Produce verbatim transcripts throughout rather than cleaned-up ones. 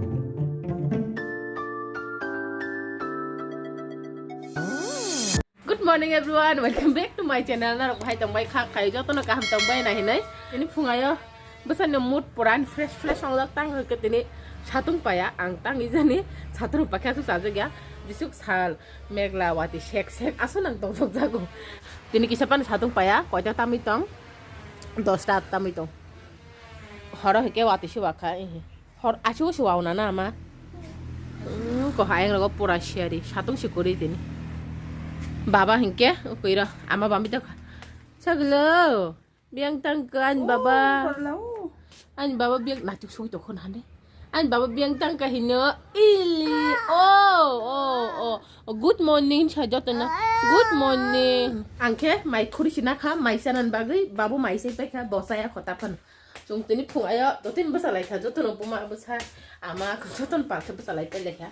Good morning everyone, welcome back to my channel. Narok bahai tongbai kha khai jotono kaham tongbai na hinai. Ini phungayo bwsano mood puran fresh fresh onglak tang hwnkhe tini satung paya ang tangwi jani satung pakha su sajak ya bisuk sal megla wati sek sek asu nang tongthok jago. Tini kisa pan satung paya koita tamwi tong dosta tamwi tong horo hwnkhe wati su wakha. Hor achu se wao na na ama. Hmm, ko hayang rogo pura siari satung si kuri tini. Baba hingke kuiro ama bambi to. Saglo. Biang tang ka an baba. An baba biang natuk sui to khon hande. An baba biang tang ka hino ili. Oh, oh, oh. Good morning sa joto na. Good morning. Angke mai khuri sina kha mai sanan bagwi babu mai sai pai kha bosaya khota pan. Chwng tini phung ayo, dotini bwsa lai kha, jotono buma bwsa, ama jotono palkhe bwsa lai pai lai kha.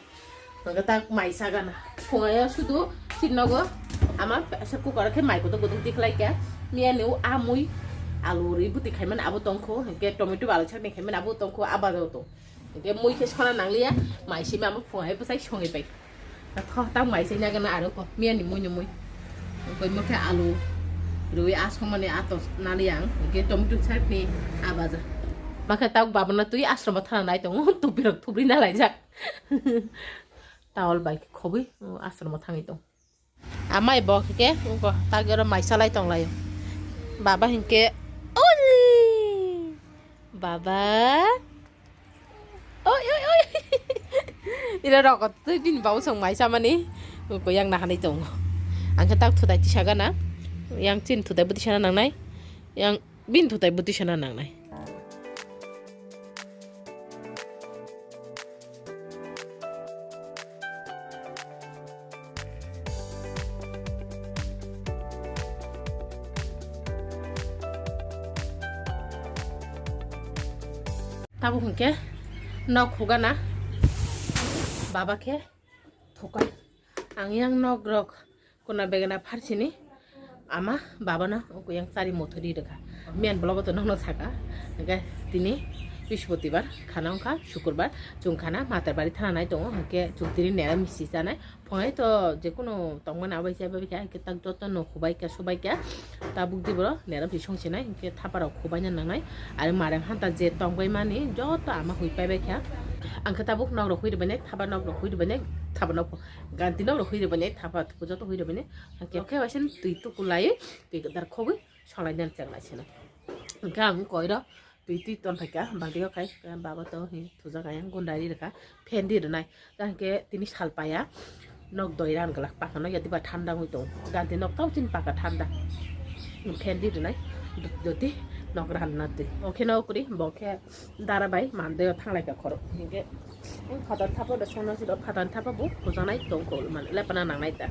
Hwnkhe tak mai sa gana. Phung ayo sudu sitnogo ama pressure cooker khe mai kutuk kutuk tikhlai kha. Miyani o amui alu ri buti khaimani abo tongkho, hwnkhe tomato alu chutney khaimani abo tongkho, a baja o tong. Hwnkhe mui khe sona nangliya, mai simi ama phung ayo bwsai songwi pai. Tho, tang mai se nyaga na aro ko, miya ni mui ni mui. Koi mo khe alu, rui asong mani ato nali ang, ke tomato chutney abaja. Ma khe tak baba na tui asrama thana nai tongo, tupi rok thubri na laijak. Towel bai khobwi, asrama thangwi tong. Amai bo khe, ko tak oro mai salai tong laio. Baba hinkhe, oli! Baba. Oi, oi, oi. Ira rok twi bini bau song mai samani. Ko yang nahanai tongo. Ang khe tak thutai tisa gana. Yang chin thutai bwtwi sana nangnai. Yang bin thutai bwtwi sana nangnai. Tabuk hwnkhe nok hugana, baba khe thuka. Ang yang nok rok kuna begana pharsini ama babano yang chari mothori rwkha. Miyan blogo to nokno saka, hwnkhe tini Brihospatibar khana wngkha, Sukurbar chwng khana Matarbari thana nai tongo, hwnkhe chwng tini nera misi chanai. Phungai to jekunu tongmani abai se bai kha, hwnkhe tak joto no hubai kha, subai kha, tabuk di boro nera misi songsinai, hwnkhe thapa rok hubai na nangnai, aro mareng hanta je tongbai mani joto ama hui pai bai kha. Ang khe tabuk nok rok hui rwbai nai, thapa nok rok hui rwbai nai, thapa nok ganti nok rok hui rwbai nai, thapa thuku joto hui rwbai nai, hwnkhe khe waisa twi tuku lai, twi kwdar khogwi solai nani cheng lai sinai. Hwnkhe ang koi rok twi twi ton phaikha, balti o khai, baba to hi thujak ayang gundari rwkha, fan di rwnai. Tang khe tini sal paya, nok doi ran glak, paka no yadiba thanda wngwi tongo. Ganti nok tau chini paka thanda. Fan di rwnai, joti nok ran na twi. O khe no kwrwi, bo khe dara bai mandoi o thanglai kha khoro. Hinkhe, phatan thapa da songna siro, phatan thapa bo kujanai tong kol man, lepana nangnai ta.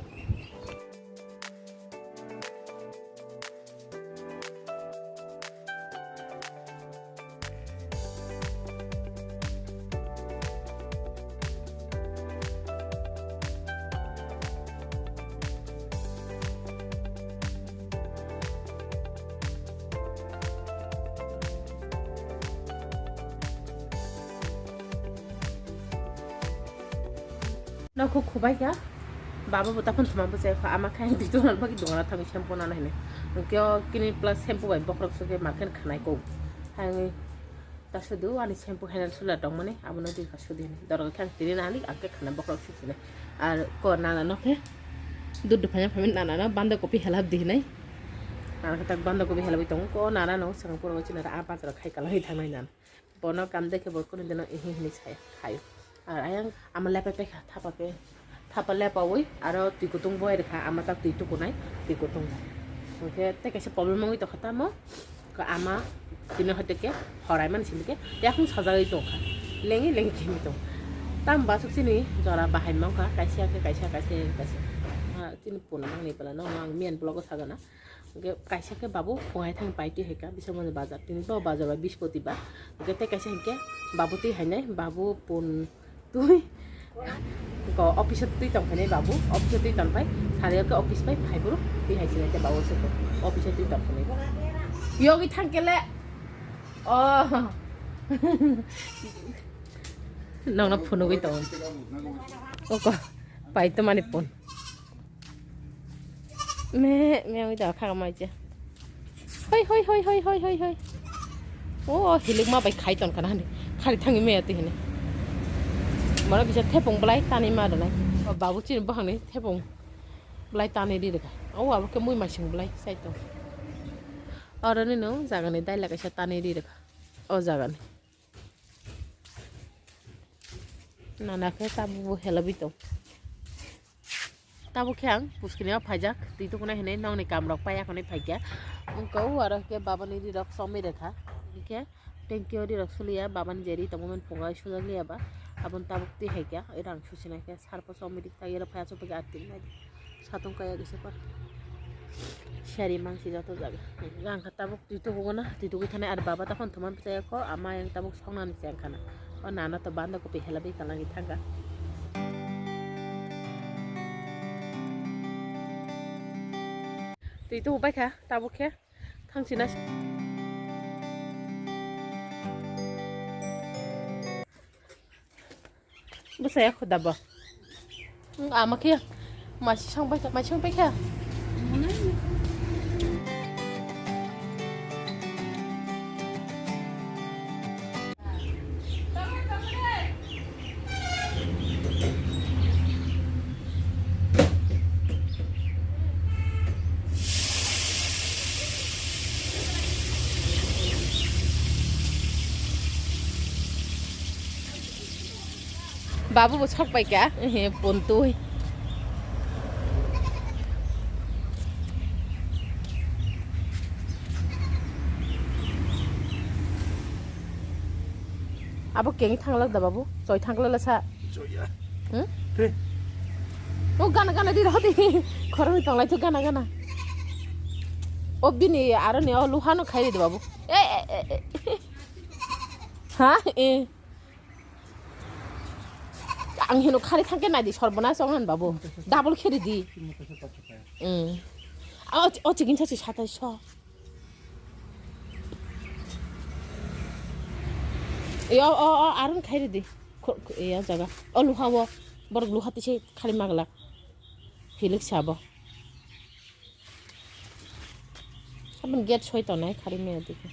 Nokhuk khubai kha, baba bo taphun thuma bwchai kha, ama khe ang twi tongna bagwi dogana thangwi shampoo nana hinwi. Hwnkhe o Clinic Plus shampoo bai bokhorok sukhe ma khe khwnai kok. Thangwi ta sudu ani shampoo Head and Shoulder tongmani, abono twi kha sudi hinwi. Dorok khe ang tini nani, ang khe khwnai bokhorok sukhinai. Ar ko nana no khe dudh phaina phaimani nana no banda kopi helap di hinai. Nana khe tak banda kopi helapwi tongo, ko nana no swkang poro chini a bazar khai kalai thangnai nana. Bono kam de khe bo kunu dino ehe hinwi sai khai. Ar ayang ama lepai pai kha thapa khe. Thapa lepaui aro twi kutung boi rwkha ama tak twi tukunai twi kutung. Hwnkhe tei kaisa problem wngwi tongkha tamo. Ka ama tini hoite khe horai mani simi khe yakung sajagwi tongkha. Lengi lengi khemi tong. Tam basuk chini jora bahai mangkha kaisa khe kaisa kaisa kaisa. Ah, chini puna nangni pala no ang miyan blogo sagana. Hwnkhe kaisa khe babu phungai thang pai twi hai kha, Biswamoni bazar, tini bo bazar bai Bispotibar. Hwnkhe tei kaisa hinkhe babu twi hainai, babu pun twi ko office o twi tong phainai babu, office o twi tong phai, sari o khe office bai phai buru twi hai sinai khe babu se office o twi tong phainai. Yogi thang kele. Oh. Nongno phunugwi tongo. Oko, pai to mani pon. Me, me oi da kha mai je. Hoi, hoi, hoi, hoi, hoi, hoi, hoi. O, hilik ma bai khai ton kana hani. Khari thangi me ati hini. Mara bisa thepung belai tani ma donai. O, babu chini bahang ni thepung belai tani ri rega. O, abo ke mui masing belai sai to. Oro ni no jaga ni dai la kaisa tani ri rega. O jaga ni. Nana khe tabuk bo helabwi tong. Tabuk khe ang puskini o phaijak, twi tukunai hinwi nongni kamrok paiya hwnwi phaikha. Wngkha o aro khe babani rirok chomwi rwkha. Hinkhe tengkio rirok suliya, babani je ri tongmani phungo sujakliya ba. Aboni tabuk twi haikha, ero ang susinai khe sarpo chomwi rikha, ero phaiya chopikha aro twi nai. Satung kaya kisa pa. Sari mangsi joto jaga. Ang kha tabuk twi tubugo na, twi tugui thani ar baba tokon thoma bwsaya kho, ama yang tabuk songnani se ang khana. O nana to banda kopi hela bai kalangwi thangkha. Twi tubu bai kha tabuk khe thangsina. Bwsaya khuda bo. Ama khe masi song pai kha, masi song pai kha. Babu bo sok pai kha, ehe, pontui. Abo keng thanglak da babu, choi thanglala sa. Choi ya. Hmm? Te. O gana gana di rodi. Khorang tonglai tu gana gana. O bini aro ni o luha no khai di babu. Eh, eh, eh, eh. Ha? Eh. Ang hino khari thangke nai di sorbona song han babu. Double kheri di. Hmm. O, o chicken sa si satai so. Yo, o, o, aron khai ridi. Ko, ko, ya jaga. O luha o. Borok luha tise khali magla. Felix sabo. Sabun gate soi tonai khali me dikhe.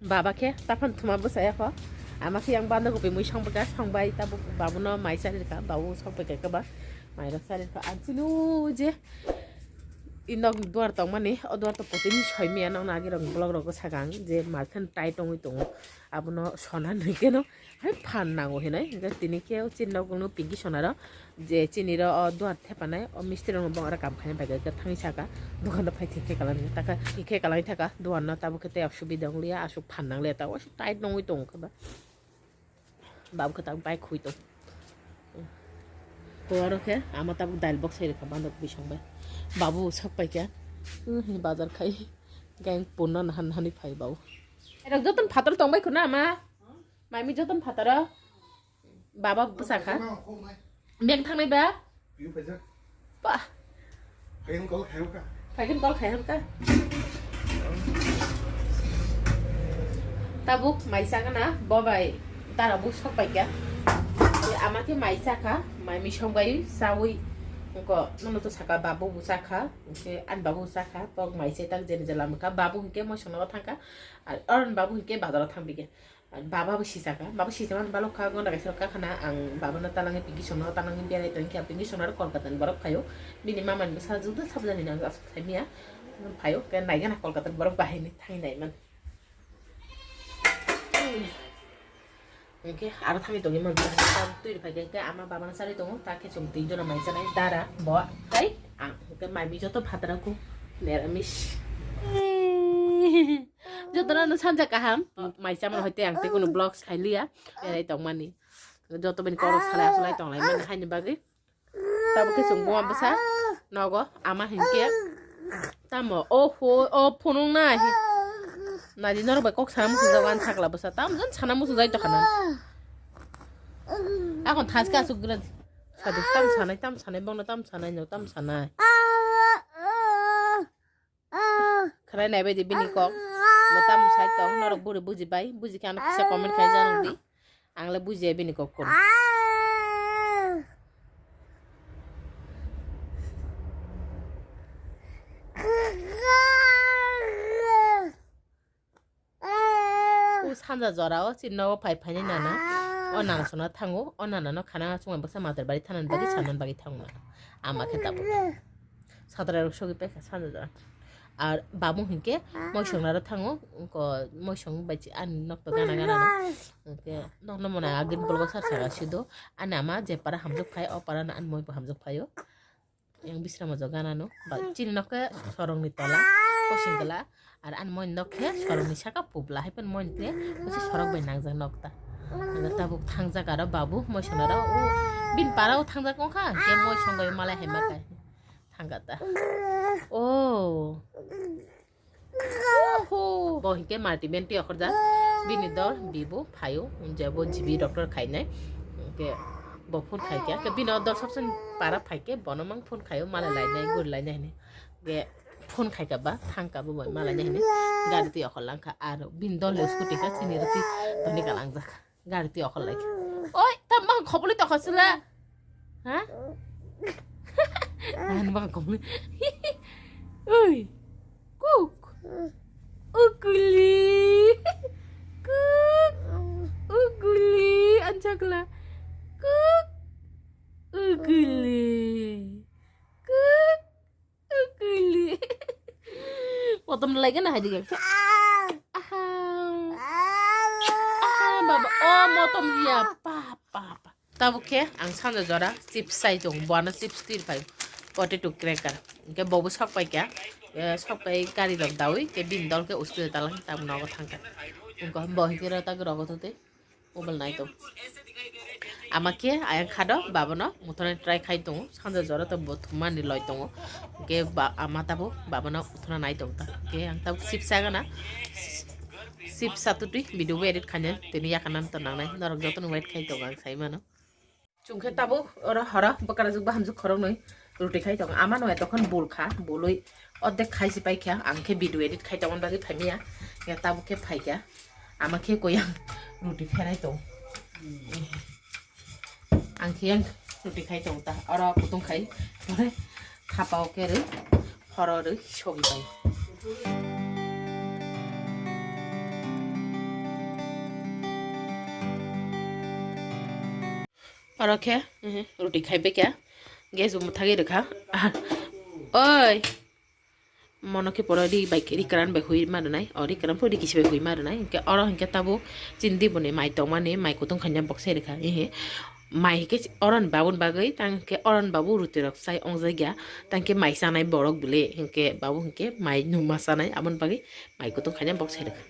Baba khe taphang thuma bwsaya kho. Ama khe yang banda kopi mui song bwkha, song bai tabuk babuno mai chari rwkha, babu song bai khe ba mai rok chari rwkha. Ang chini o je i nok duar tongmani, o duar to potini soi miya nokna agi rok vlog rogo sakang je markhen tai tongwi tongo. Abono sona nui keno hai phan nango hinai, hingke tini khe o chini nok no pinki sona rok. Je chini ro o duar thepanai o mistri rok bong aro kam khainai bai khe thangwi saka dukan rok phai thik khe kalang taka thik khe kalang thaka duar no tabuk khe tei asubida wng liya asuk phan nang liya ta o tight nongwi tong khe ba babu khe tabuk bai khui tong. Ko aro khe ama tabuk dail bok sai rwkha bandok bisong bai babu sak pai kha bazar khai gain punna nahan nahan phai babu. Erok joton phatar tong bai khuna ama mai mi joton phataro. Baba bwsakha. Beng thangnai ba? Piu phaijak. Ba. Phaikhen call khai hokha. Phaikhen call khai hokha. Tabuk mai chakana bo bai dara buk sok paikha. Ama khe mai chakha, mai misong bai chawi. Ko nono to saka babu bwsakha. Ke an babu bwsakha. Tok mai se tak jeni jela mukha. Babu hingke moisong no thangkha. Ar aron babu hingke bazaro thangbike. Baba bo sisaka, baba sisa man balok kha, gonda kaisa kakhana ang baba no tanangwi pinki songno tanangwi berai tongkha, pinki songno aro Kolkata ni borok phaio, bini mama ni bwsa juda sabjani nang asuk saimia, phaio, ke naigana Kolkata ni borok bahai ni thangwi nai man. Hwnkhe aro thangwi tongwi man, twi rwphai khe ama baba no charwi tongo, ta khe chwng tin jona mai chanai, dara, bo, tei ang, hwnkhe mai mi joto phatara kho, neramis. Jotono no sanja kaham. Mai chamani hoite ang tei kunu vlog sai liya. Berai tongmani. Joto bini korok salai asalai tonglai mani haini bagwi. Tabuk khe chwng buma bwsa nogo ama hinkhe. Tamo o pho o phunung nai. Nadi norok bai kok sana muchung jago ani sakla bwsa. Tam jan sana muchung jai tokha nang. Akon thaske asuk gra. Sadi tam sanai tam sanai bongno tam sanai no tam sanai. Thrai nai bai di bini kok. Bo tamo sai tong, norok buri buji bai, buji khe ano kisa comment khai janok di. Ang le bujiya bini kok kono. O sanja jora o chini nogo phai phainai nana. O nana sona thango, o nana no khana chumai baksa matar bari thanani bagwi sanani bagwi thango nana. Ama khe tabuk. Satra rok sogwi paikha sanja jora. Ar babu hinkhe moisong naro thango, ko moisong bai chi ani nokto gana gana no. Hinkhe nokno mona agin bolgo sar sara sido. Ani ama je para hamjak phai, o para no ani moi bo hamjak phaio. Yang bisramo jo gana no. Ba chini nok khe sorong ni tola, kosing kala. Ar ani moi nok khe sorong ni saka publa, hai pen moi khe kusi sorok bai nangjak nok ta. Tabuk thangjak aro babu moisong naro. O bin para o thangjak wngkha, hinkhe moisong bai malai hai ma kai. Thangkha ta. Oh. Oho. Bo hinkhe multi band twi okhorjak. Bini dol bibo phaio, je bo G B doctor khainai. Hinkhe bo phone khaikha. Ke bini o dol sabsoni para phaikhe bono mang phone khaio, malai lainai, guri lainai hinwi. Ke phone khaikha ba, thangkha bo bai malai nai hinwi. Gari twi okhor langkha. Aro bini dol ni scooty kha chini rw twi toni kalangjak. Gari twi okhor lai. Oi, ta ma khoboli tokha sila. Ha? Ani ma khoboli. Oi. Kuk. Uguli. Kuk. Uguli. Anjakla. Kuk. Uguli. Kuk. Kili. Motom lagi na hadi gak. Aha. Aha, baba. Oh, motom ya. Pa, pa, pa. Tabuk khe ang sanja jora chips sai tong. Buana chips tir pai. Potato cracker. Ke bobo sok pai kya. Eh, sok pai kari rok dawi. Ke bin dol ke ustu talang tam nogo thangka. Ungko bohi kira tak rogo tute. Mobile nai tong. Ama khe ayang khado, babano muthona try khai tongo. Sanja jora to bo thumani loi tongo. Ke ba, ama tabo babano muthona nai tong ta. Ke ang tabo sip sagana. Sip satutwi video bo edit khanya. Tini yakana to nangnai. Norok jotono wait khai tongo ang sai mano. Chwng khe tabuk oro horo bwkrajwk bahamjwk khoroknwi roti khai tongo. Ama no etokhan bul kha, bului ordek khai si pai kha, ang khe video edit khai tongmani bagwi phai maya. Ya tabuk khe phai kha, ama khe koyang roti pherai tong. Ang khe yang roti khai tong ta, oro kutung khai, pore thapa o khe rw, horo rw, sogi pai. Oro khe, mhm, roti khai pai kha. Gas bo mwthagwi rwkha. Oi. Mono khe poro ri bai, ri kwran bai hui ma rwnai. O ri kwran pho ri kisi bai hui ma rwnai. Hinkhe oro hinkhe tabuk chini diboni mai tongmani, mai kutung khaina bokse rwkha. Ehe. Mai hinkhe oro ni babuni bagwi, tang hinkhe oro ni babu roti rok sai ongjakya. Tang hinkhe mai chanai borok bwle. Hinkhe babu hinkhe mai numa chanai. Aboni bagwi mai kutung khaina bokse rwkha.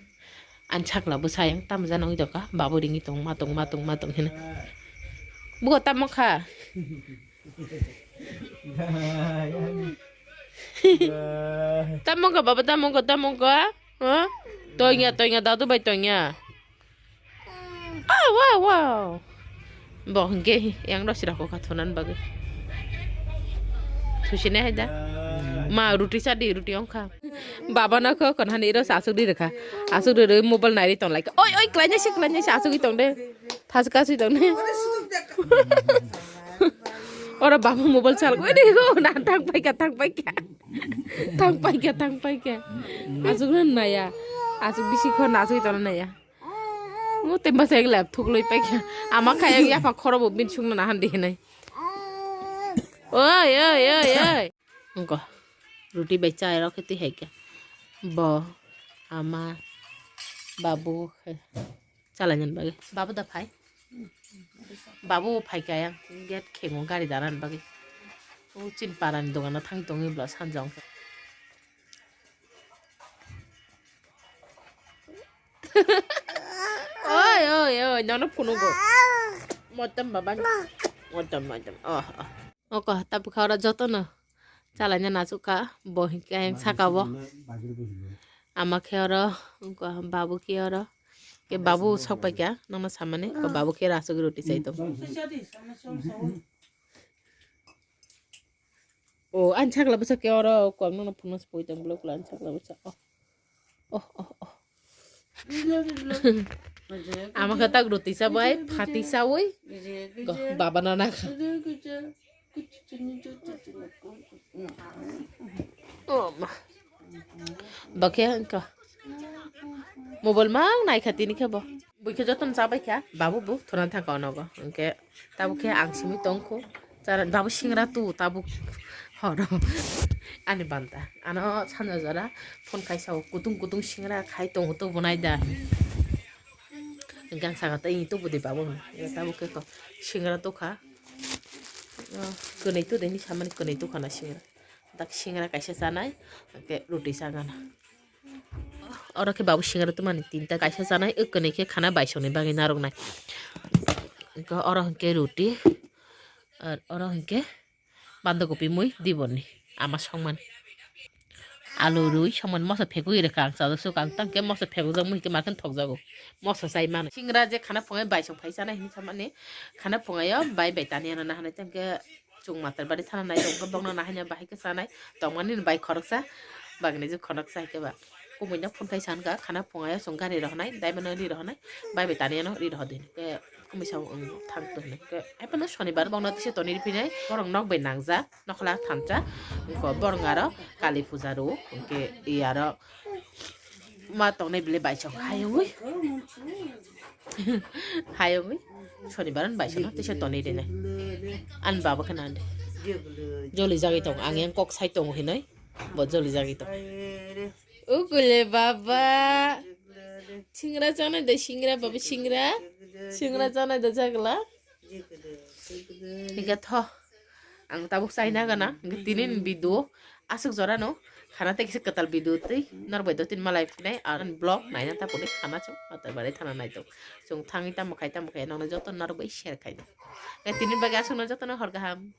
Ani sakla bwsa yang tamo jana wngwi tongkha, babu ringwi tong, ma tong, ma tong, ma tong hino. Bugo tamo kha. Tamo kha, baba, tamo kha, tamo kha. Ha? Tonya, tonya, dadu bai tonya. Ah, wow, wow. Bo hingke yang rok sirok kha thunan bagwi. Thusine hai da. Ma, ruti sa di, ruti ongkha. Baba no kho kon hani ro asuk di rekha. Asuk di re mobile nai ri tong lai. Oi, oi, klai nai se, klai nai se, asuk di tong de. Thas ka si tong de. Oro baba mobile sal ko de go na thang pai kha, thang pai kha. Thang pai kha, thang pai kha. Asuk na naya. Asuk bisi kho na asuk di tong naya. Ngo te masa yang lap thuk loi pai kha. Ama kha yang yaphang khoro bo bin sung na han de hinai. Oi, oi, oi, oi. Ngo. Ruti bai chai rok khe twi hai kha. Bo, ama, babu, khe. Chalai nani bagwi. Babu da phai. Babu phai kha yang gate khengo gari dana ni bagwi. O chin parani dogano thang tongwi bwla sanjong khe. Oi, oi, oi, nono phunugo. Motom baba. Motom, motom. Oh, oh. Oko, tabuk kha oro jotono. Chalaina nasuk kha, bo hinkhe ayang saka bo. Ama khe oro, oko, babu khe oro. Ke babu sok pai kha, nono samani, ko babu khe oro asuk roti chai tong. O, ani sakla bwsa khe oro, ko ang nono phunukna se pui tong, bwlai kula ani sakla bwsa. Oh. Oh, oh, oh. Ama khe tak roti chabai, phati chawi. Go, baba no nakha. Oh, ma. Bakhe hwnkha. Mobile mang naikha tini khe bo. Buikhe jotono chabaikha, babu bo thuna thangkha onogo. Hwnkhe tabuk khe ang simi tongkhu. Chara, babu singra tu tabuk horo. Ani banta. Ano sanja jora phone kaisa o kutung kutung singra khai tongo to bo naida. Hwnkhe ang sakha tei tubudi babu hwnwi. Tabuk khe ko singra tukha. Kwnwi tu de hinwi samani kwnwi tukha na singra. Dak singra kaisa chanai, hwnkhe roti chagana. Oro khe babu singra tumani tinta kaisa chanai, o kwnwi khe khana baisongni bagwi narwknai. Hwnkhe oro hwnkhe roti, ar oro hwnkhe bandakopi mui diboni ama songmani. Alu rwi songmani moso phegwi rwkha ang chajak suk ang tangkhe moso phegujak mui hwnkhe makhe thokjago. Moso chai mano. Singra je khana phungai baisong phai chanai hinwi samani khana phungaio bai bai tani ano nahanai tangkhe Chwng matar bari thana nai tong khe bokno nahaina bahai khe chanai tongmani bai khoroksa bagini je khoroksa hai khe ba kumui no phone khai san kha khana phungai o chwng gari rohonai daimano ri rohonai bai bai tani ano ri rohodi ke kumui sa wng thang to hinwi ke hai phano sonibar bokno tisa toni ri phinai borok nok bai nangjak nokhola thansa wngkha borok aro kali puja rwo hwnkhe i aro ma tongnai bile baisong hayungwi. Hayungwi sonibar baisong tisa tonwi rinai. Ani baba khana ande. Joli jagwi tong, ang yang kok sai tongo hinoi. Bo joli jagwi tong. Ukule baba. Singra chanai de singra baba singra. Singra chanai de jagla. Higa tho. Ang tabuk chaina gana, hwnkhe tini ni video aswk jora no, khana tei kisa kwtal video tei norok bai dotini malai phinai, ar vlog naina taponi khana chwng, matar bari thana nai tong. Chwng thangwi tamo khai, tamo khai, nokno joto norok bai share khai di. Tini bagwi aswk no joto no hor kaham.